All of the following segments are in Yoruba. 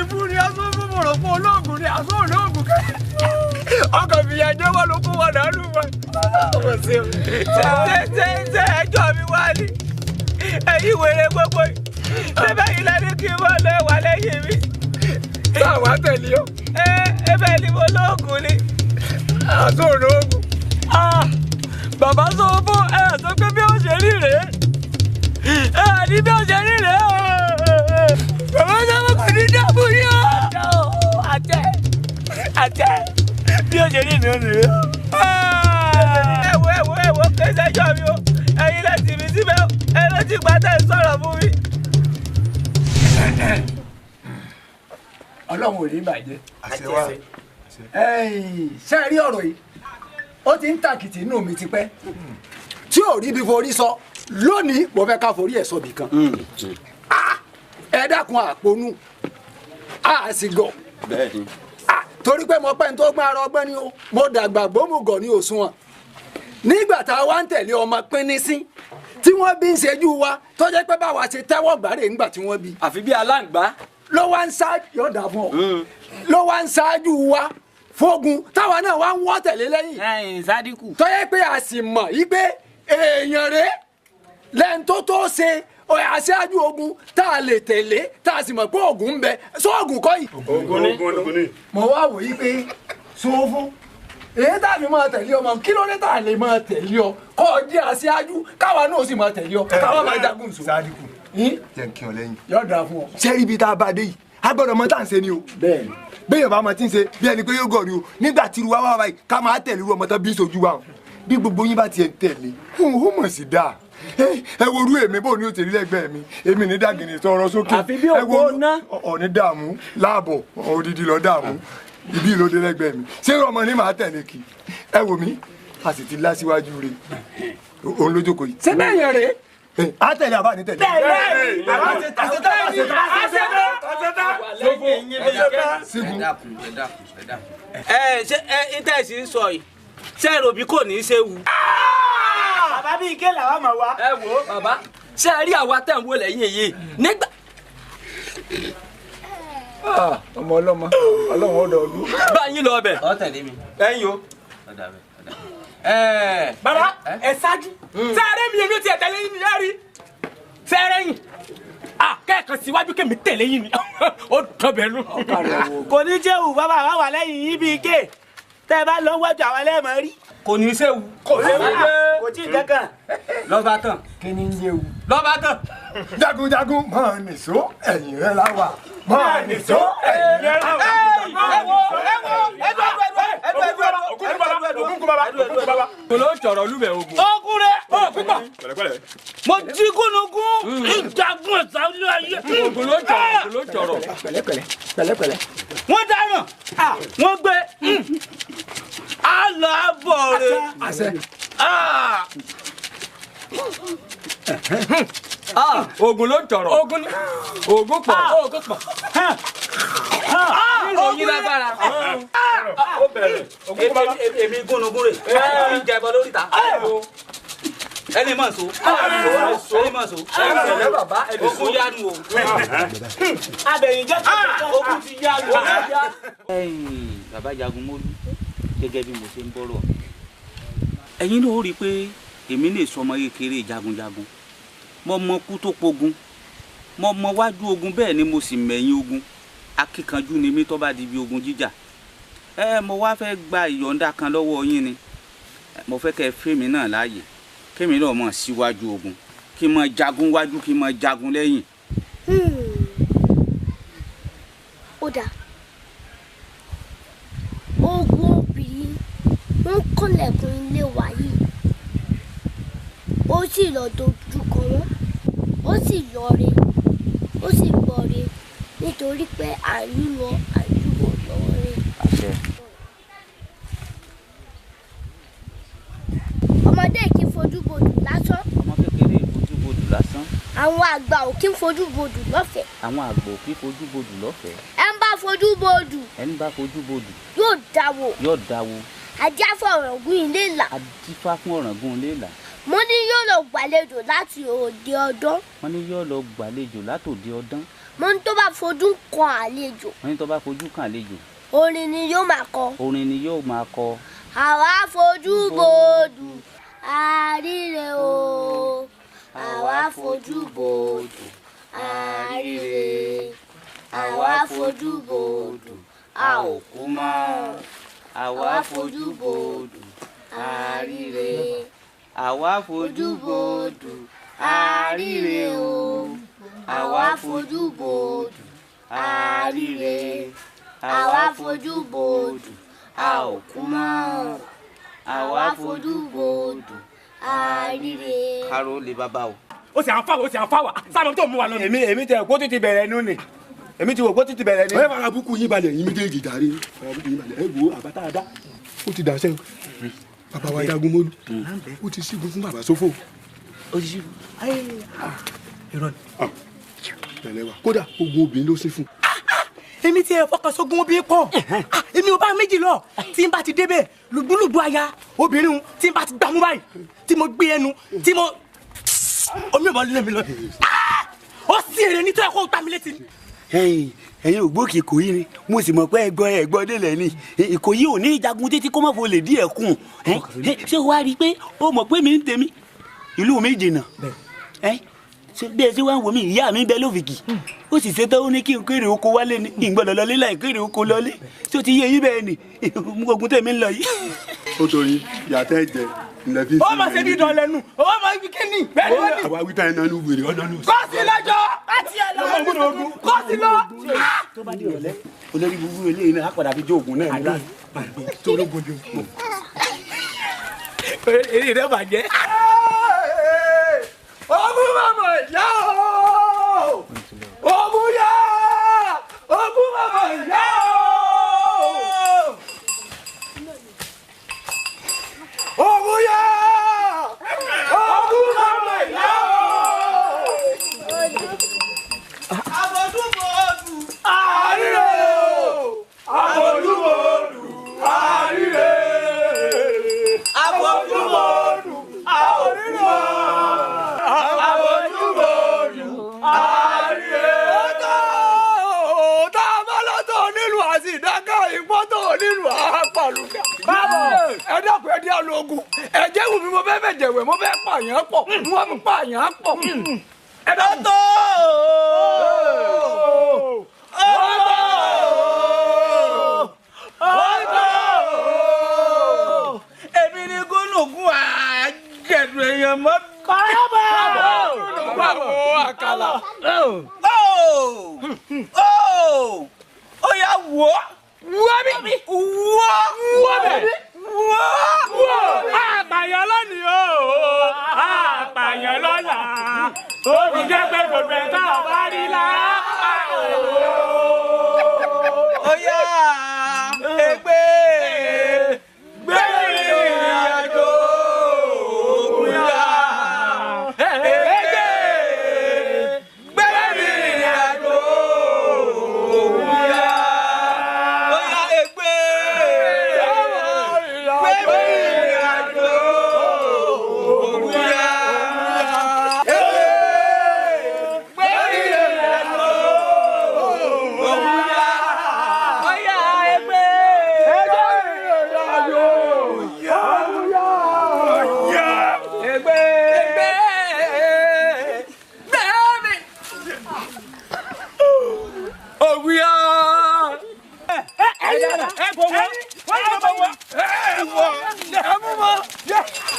ibú ni aṣọ fún mọ̀rọ̀ fún olóògùn ni aṣọ olóògùn kẹ́. Ọkọ̀ fìyà jẹ́ wà ló kó wà dànù wa. Ọmọ sí o. Ṣé ṣé ẹjọ́ mi wá ní? Ẹ̀yin wèrè gbogbo yìí. Ṣé bẹ́ẹ̀ lẹ́ni kí n mọ̀ lọ wà lẹ́yìn mi? Táwa tẹ̀lé o. Ẹ ẹ bẹ́ẹ̀ ni mo lóògùn ni. Aṣọ olóògùn. Bàbá sọ fún ẹ sọ pé bí ó ṣe rí rèé. Ẹ ní bí ó ṣe rí rèé o. Bàbá sọ fún kò ní dáàbò yìí o. Àtẹ àtẹ bí ó ṣe rí mi ò rèé o. Ẹ wo ẹ wo ẹ wo kí ṣẹjọ́ mi o. Ẹ̀yin lẹ tì mí síbẹ̀ o. Ẹ ló ti gbà tẹ̀ ń sọ̀rọ̀ fún mi. Ọlọ́run ò ní bàjẹ́. Ṣé ẹ rí ọ̀rọ̀ yìí? Ó ti ń tàkìtì inú mi tipẹ́. Tí ò rí bí forí sọ, lónìí mo fẹ́ ká forí ẹ̀ sọ bì kan. Ẹ dákun àponú, a sì gọ̀. Torí pé mo pẹ́ ń tó gbọ́n ara ọgbọ́n ni o, mo dàgbà gbómùgọ̀ ní òṣùwọ̀n. Nígbà tá a wá ń tẹ̀lé ọmọ pínísín tí wọ́n bí ń ṣejú wa, tó jẹ́ pé báwa ṣe tẹ́wọ́ gbàrè ńgbà tí wọ́n bí. Àfi bí aláǹgbá. Ló wá ń ṣáájú yọ̀dà fún ọ. Ló wá ń ṣáájú wa fógun táwa náà wá ń wọ́ tẹ̀lé lẹ́yìn. Ẹ̀yin Sádíkù. Tó yẹ pé a sì mọ̀ yí pé èèyàn rèé lẹ́yìn tó tó ṣe aṣáájú ogun tá a lè tẹ̀lé tá a sì mọ̀ pé ogun ń bẹ sóògùn kọ́ yìí. Ogun ni ogun ni. Mo wá wò yí pé sófún èyí tá a fi máa tẹ̀lé ọmọ kí ló dé tá a lè máa tẹ̀lé ọ kọ́ ọ jẹ́ aṣáájú káwa náà sì máa tẹ̀lé ọ káwa máa jagun sùn. Sádíkù jẹ́ n kí ọ lẹ́yìn. Yóò dáa fún ọ. Ṣé ibi tá a bá dé yìí a gbọ́dọ̀ mọ tá à ń ṣe ni o. Bẹ́ẹ̀ni. Béèyàn bá mọ tí ń ṣe bí ẹni pé yóò gọ̀ ni o nígbà tí irú wa wà báyìí ká máa tẹ̀lé irú ọmọ tán bí sojú wa bí gbogbo yín bá tiẹ̀ ń tẹ̀lé ó mọ̀ sí dáa. Ẹ wo orú èmi bò ní o tèrí lẹ́gbẹ̀ẹ́ mi èmi ní dàgìnì sọ̀rọ̀ sókè. Àfi bí òkú ná. Ọ̀ní dààmú láàbọ̀ odidi lọ dààmú ibi ìlódé lẹ́gbẹ̀ẹ́ mi ṣé irú ọmọ ni màá tẹ̀lé kì ẹ wò mí a sì ti lá síwájú rẹ̀ òun lójókòó yìí. Ṣé bẹ́ẹ̀ yẹn rèé? A tẹ̀lé àbá ní tẹ̀lé. Ẹ ṣe ẹ ìtẹ̀sí ń sọ yìí ṣé èrò bí kò ní í ṣe wù. Bàbá bíi ike làwọn máa wá. Ẹ wo bàbá ṣé ẹ rí àwa tẹ̀ ń wò lẹ́yìn yìí nígbà. Ọmọ ọlọ́mọ ọlọ́run ó dọ̀ọ́dún. Bá yín lọ ọbẹ̀. Ọ tẹ̀lé mi. Ẹ̀yin o. Bàbá ẹ ṣáájú. Sẹ́ẹ̀rẹ́ mi èmi ò tiẹ̀ tẹ̀lé yín ni ẹ rí. Sẹ́ẹ̀rẹ́ yín. Kẹ́ẹ̀kan síwájú kémi tẹ̀lé yín ni. Ó dọ̀bẹ̀ nù. Kò ní jẹ́ wù bàbá wa wà lẹ́yìn yín bíi ike. Tẹ́ ẹ bá lọ wájú àwọn ẹlẹ́mọ̀ rí. Kò ní í ṣe wù. Kò ní í ṣe wù. Kò tí ì kankan. Lọ́ba tán. Kí ni ń yé wù? Lọ́ba tán. Jagunjagun máa nìṣó ẹ̀yìn rẹ̀ la wà. Máa nìṣó ẹ̀yìn rẹ̀ la wà. Ẹ wo ẹ wo ẹ wo Kò ló jọ̀rọ̀ lúbẹ̀ ogun. Ogun rẹ̀ púpọ̀. Mo jí gúnugún ìjagun ọ̀sán ní ayé. Ogun ló jọ̀rọ̀ ogun ló jọ̀rọ̀. Pẹ̀lẹ́pẹ̀lẹ́ pẹ̀lẹ́pẹ̀lẹ́. Wọ́n dáràn wọ́n gbé àlọ́ àbọ̀ rẹ̀. Àṣẹ. Ogun ló jọ̀rọ̀. Ogun ni. Ogun pọ̀. Ogun pọ̀. Ìròyìn lágbára. Ó bẹ̀rẹ̀. Èmi gúnugún rè. Èmi jẹbọ lórí ta. Ẹni mọ̀ so. Ẹni mọ̀ so. Ogun yanu o. Abẹ̀yìn jẹ́ ogun ti yanu. Bàbá Jagunmólú gẹ́gẹ́ bí mo ṣe ń bọ́rọ̀. Ẹ̀yin náà ó rí i pé èmi lè sọmọ kékeré jagunjagun. Mo mọ kú tó pogun. Mo mọ wájú ogun bẹ́ẹ̀ ni mo sì mẹ̀yìn ogun. Akíkanjú ni mí tó bá di bí ogun jíjà. Ẹ mo wá fẹ́ gba ìyọ̀ǹda kan lọ́wọ́ yín ni. Mo fẹ́ kẹ́ ẹ fẹ́mi náà láàyè kémi náà mọ̀ síwájú ogun kí n mọ̀ jagun wájú kí n mọ̀ jagun lẹ́yìn. Ó dáa. Ogun obìnrin ń kànlẹ̀kùn ilé wa yìí. Ó sì lọ dojú kọ wọ́n. Ó sì lọ re. Ó sì bọ̀ re nítorí pé àánú lọ àdúgbò lọ́wọ́ rẹ̀. Ọmọdé kì í fojú bodò lásán. Ọmọ kékeré fojú bodò lásán. Àwọn àgbà ò kí ń fojú bodò lọ́fẹ̀ẹ́. Àwọn àgbà ò kí fojú bodò lọ́fẹ̀ẹ́. Ẹ ń bá fojú bodò. Ẹni bá fojú bodò. Yóò dáwó. Yóò dáwó. Adífá fún Ọ̀ràngún Ilé-Ìlà. Adífá fún Ọ̀ràngún Ilé-Ìlà. Mo ní yóò lọ gbàlejò láti òde ọdán. Wọ́n ní yóò lọ gbàlejò látòde ọdán. Mo ní tó bá fojú kan àlejò. Mo ní tó bá fojú kan àlejò. Orin ni yóò máa kọ. Orin ni yóò máa kọ. Àwa fojú bodù àríre o. Àwa fojú bodù àríre. Àwa fojú bodù a ò kú mọ́. Àwa fojú bodù àríre. Àwa fojú bodù àríre o. Àwa fojú bodù àríre. Àwa fojú bodù a ò kú mọ́. Àwa fojú bodù àríre. Káró lè bàbá o. Ó sì à ń fáwọ̀, ó sì à ń fáwà sábà tó mú wa lọ. Èmi tẹ kó tètè bẹ̀rẹ̀ nù ni. Èmi ti wò kó tètè bẹ̀rẹ̀ ni. Ẹ fara búkú yín balẹ̀ yín méjèèjì jàre. Fara búkú yín balẹ̀ ẹ wo àbátá adá. Ó ti dàṣẹ́ bàbá wa Jagunmólú. Ó ti sígun fún bàbá Sófò. Ó ti sígun. Irọ́ ni. Tẹ̀lé wa kódà ogun obìnrin ló sí fún. Èmi ti ẹ fọkàn sógun obìnrin pọ̀. Èmi ò bá méjì lọ. Tí n bá ti débẹ̀ lùgbúlùgbú aya obìnrin tí n bá ti gbámú báyìí tí mo gbé ẹnu tí mo omi ò bá lé mi lọ. Ó sì èrè nítorí ẹ kó gbá mi létí. Ẹ̀yin ògbókè Ìkòyí ni mo sì mọ̀ pé ẹ̀gbọ́n ẹ̀gbọ́n délẹ̀ ni Ìkòyí ò ní ìjagun títí kó má fò lè dí ẹ̀kún. Ṣé wàá rí i pé ó mọ̀ pé mi ń tèmi ìlú mi jìnnà bí ẹ ṣe wá ń wò mí ìyá mi bẹ lófìkì ó sì ṣetán ó ní kí n kéré oko wálé ni kí n gbọ́dọ̀ lọlé láì kéré oko lọlé tí ó ti yé yín bẹ́ẹ̀ ni ogun tèmi ń lọ yìí. Ó torí yàtọ̀ ẹ̀jẹ̀ ńlẹ̀ fi. Ó máa ṣe bí dán lẹ́nu ó máa fi kí ni. Àwa wíta ẹ̀ nánú wèrè ọ̀nà nù. Kó sí lọ́jọ́ kó sí lọ. Tó bá di ìrọ̀lẹ́ olórí gbogbo eléyìí náà á padà fi jó oògùn náà nígbà tó lógun di òkú. Èyí rẹ̀ bàjẹ́. Ogun mama ìyá o! Ogun yá! Ogun mama ìyá o! Ogun yá! Ogun mama ìyá o! Àfojúbodù àríre o! Àfojúbodù àríre! Àfojúbodù àríre! Ẹ dákun ẹ dí àlọ́ ogun ẹ̀jẹ̀ wù mí mo fẹ́ fẹ́ jẹ̀wẹ̀ mo fẹ́ pààyàn pọ̀ mo fẹ́ pààyàn pọ̀. Ẹ dákun. Tó èmi ni gúnùgún àjẹ̀dù èèyàn mọ́. Kọ́lábọ̀. Gúnùgún àkàlà. Ó yá wò ó. Wọ́ mi. Wọ́. Wọ́ mi. Wọ́. Wọ́. Àpàyàn lónìí o, àpàyàn lọ́la. Ó fi jẹ́ pé gbogbo ẹ̀ tá a bá rí la. Ó yá ègbé gbé ìrìnàjò òkúta. Ègbé gbé ìrìnàjò òkúta. Ó yá ègbé gbé ìrìnàjò òkúta. Gbé ìrìnàjò òkúta. Ó yá ègbé. Ègbé. Gbé mi. Ogun yá! Ẹ bọ̀ wọ́n. Ẹ bọ̀ wọ́n. Ẹ wọ! Ẹ mú wọn!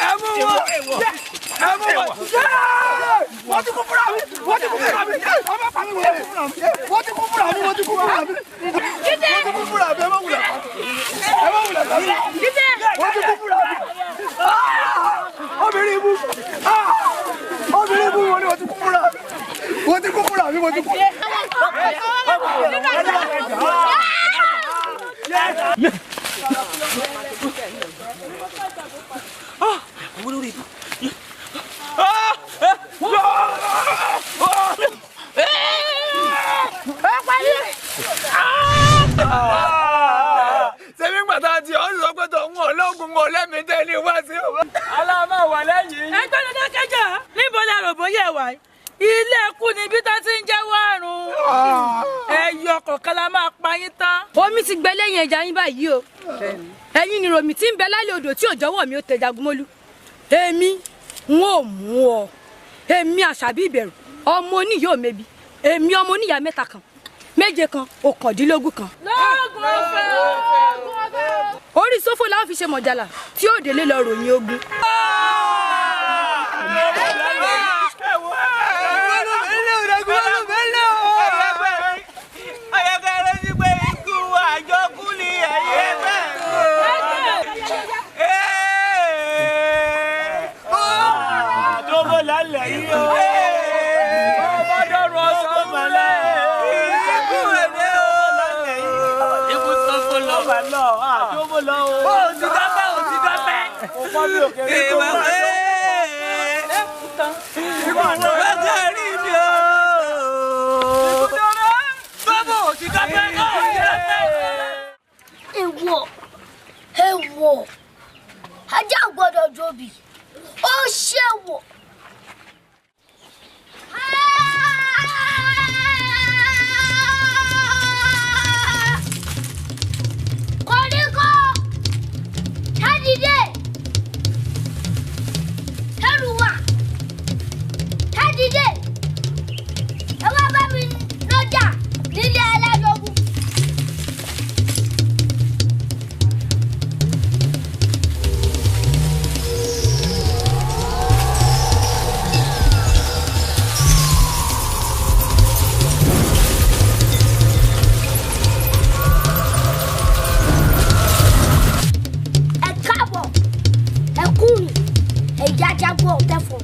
Ẹ mú wọn! Ẹ mú wọn! Wọ́n ti kú fúnra mi! Wọ́n ti kú fúnra mi! Ẹ má pa mí wọlé! Wọ́n ti kú fúnra mi! Wọ́n ti kú fúnra mi! Wọ́n ti kú fúnra mi! Ẹ má wulẹ̀ pa mí! Ẹ má wulẹ̀ pa mí! Wọ́n ti kú fúnra mi! Obìnrin ibú! Obìnrin ibú wọn ni wọ́n ti kú fúnra mi! Wọ́n ti kú fúnra mi! Wọ́n ti kú. Sẹ́mi pàtàkì ọ̀ ń sọ pé tó ń wọ̀ lọ́gùn wọ̀ lẹ́mìí tẹ́lẹ̀ wá sí ọ̀wá. Aláàmọ̀ wà lẹ́yìn. Ẹgbẹ́ ló dákẹ́jà níbo la rò bóyá wà yìí? Ilé ẹkú ni bí tó ti ń jẹ́wọ́ àrùn. kan la máa pa yín tán. Omi ti gbẹ lẹ́yìn ẹja yín báyìí o. Ẹ̀yin ni romi tí ń bẹ lálẹ́ odò tí ò jọ̀wọ́ mi ó tẹ Jagunmólú. Èmi n ó mú ọ. Èmi Àṣàbí Ìbẹ̀rù ọmọ oníyàá òmẹbi. Èmi ọmọ oníyàá mẹ́ta kan, méje kan, ọ̀kàndínlógún kan. Lóògùn ọ̀fẹ́ o. Orí sófò la ó fi ṣe mọ̀jàlá tí ó délé lọ ròyìn ogun. Èèwọ̀, èèwọ̀, ajá ò gbọ́dọ̀ jobi, ó ṣèwọ̀. Koríko, ẹ dìde, ẹrù wà, ẹ dìde, ẹ wá bá mi lọ́jà nílé alájọgún. Ẹ káàbọ̀, ẹ kúrìn, ẹ̀yà jagun ọ̀tẹ̀fọ̀.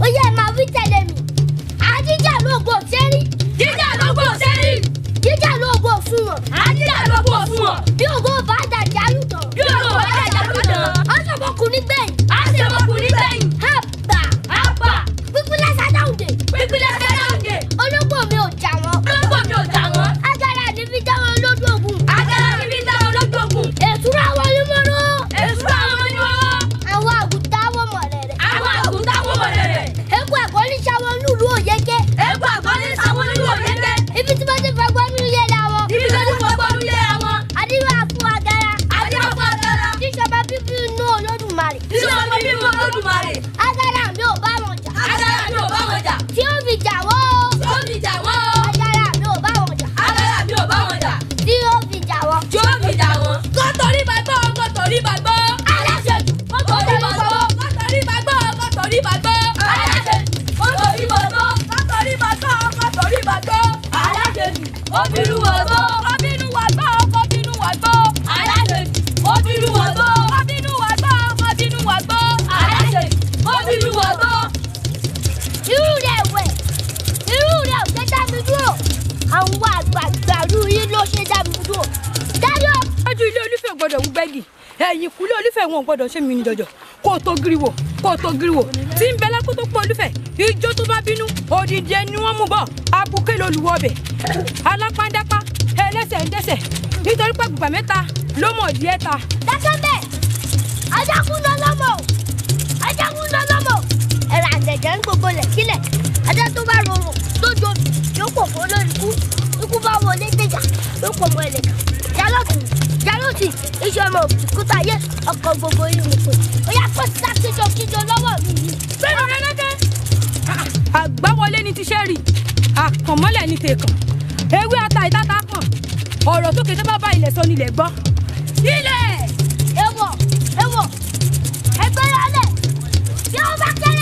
Ó yẹ máa wí tẹ̀lé mi. Àjíjà lóògùn òṣèré. Jíjà lóògùn òṣèré. Jíjà lóògùn òṣùwọ̀n. Àjíjà lóògùn òṣùwọ̀n. Bí ògo bá dàjà lùtàn. Bí ògo bá dàjà lùtàn. Á sọ̀bọ̀kùnrin gbẹ̀yìn. Á sọ̀bọ̀kùnrin gbẹ̀yìn. Àbà. Àbà. Pípínlẹ̀ sádáhùndé. Pípínlẹ̀ sádáhùndé. Ológbò mi ò jà wọ́n. Ológbò mi ò jà wọ́n. Agara ni fi dá wọn lójú ogun. Agara ni fi dá wọn lójú ogun. Èsúrà wọn ní mọ́rọ́. Èsúrà wọn ní mọ́rọ́. Àwọn àgùntàn wọ́n mọ̀lẹ̀ rẹ̀. Àwọn àgùntàn wọ́n mọ̀lẹ̀ rẹ̀. Eku ẹ̀kọ́ ní sáwọn nílùú òyeke. Eku ẹ̀kọ́ ní sáwọn nílùú òyeke. Ibi tí wọ́n ti fọgbọ́n ní ilé ra wọn. Ibi tí wọ́n ti fọgbọ́n ní ilé ra wọn. Adíwá fún agara. Adíwá fún agara. Tíṣọba bíbí inú Olódùmarè. Tíṣọba bíbí inú Olódùmarè. Agara mi ò bá wọn jà. Agara mi ò bá wọn jà. Tí ó fi jà wọ́n o. Tí ó fi jà wọ́n o. Agara mi ò bá wọn jà. Agara mi ò bá wọn jà. Tí ó fi jà wọ́n. Tí ó fi jà wọ́n. Kọ́tọ̀rí bá gbọ́, kọ́tọ̀rí bá gbọ́. Aláṣejù. Kọ́tọ̀rí bá gbọ́, kọ́tọ̀rí bá gbọ́, kọ́tọ̀rí bá gbọ́. Aláṣejù. Kọ́tọ̀rí bá gbọ́, kọ́tọ̀rí bá gbọ́, kọ́tọ̀rí bá gbọ́. Aláṣejù. Obìnrin wà gbọ́, obìnrin wà gbọ́, obìnrin wà gbọ́. Aláṣejù. Obìnrin wà gbọ́, obìnrin wà gbọ́, obìnrin wà gbọ́. Aláṣejù. Obìnrin wà gbọ́. Irú rẹ̀ wẹ̀, irú rẹ̀ ò ṣe dá mi dúró. Àwọn àgbààgbà irú yín ló ṣe dá mi dúró. Dájọ́. Lójú ilé Olúfẹ̀ ò gbọ́dọ̀ wú gbẹ́gì, ẹ̀yìn kúlé Olúfẹ̀ wọn ò gbọ́dọ̀ ṣe mí ní jọjọ. Kó o tó gíríwò, kó o tó gíríwò. Tí ń bẹ lákó tó pọ̀ Olúfẹ̀, ijó tó bá bínú, òdìdí ẹni wọ́n mú bọ̀, abuké lolùwọ́ ọbẹ̀. Alápáńdápá, ẹlẹ́sẹ̀ ń dẹ́sẹ̀, nítorí pé gbùgbà mẹ́ta ló mọ̀ díẹ̀ ta. Dákẹ́ bẹ́ẹ̀, ajákún lọ lọ́mọ, ajákún lọ lọ́mọ. Ẹ̀rọ àjẹjẹ ń gbogbo lẹ̀ sílẹ̀. Ajá tó bá rorò lójó yóò pọ̀ fún olórí ikú. Ikú bá wọlé gbèjà yóò pọ̀ mọ́ ẹlẹ́ka. Jálọ̀tì, jálọ̀tì, iṣẹ́ ọmọ òkúta ayé ọkọ̀ gbogbo yìí mo pè. Ó yá kó sá kíjọ kíjọ lọ́wọ́ mi yìí. Bẹ́ẹ̀ni rẹ lẹ́kẹ́. Àgbáwọlé ni ti ṣẹ́rì, àkànmọ́lẹ̀ ni tèkàn. Ewé ata ìtata kàn. Ọ̀rọ̀ tó kété bá bá ilẹ̀ sọ nílẹ̀ gbọ́. Ilẹ̀! Èèwọ̀, èèwọ̀, ẹgbẹ́ yálẹ̀. Bí ó bá kéré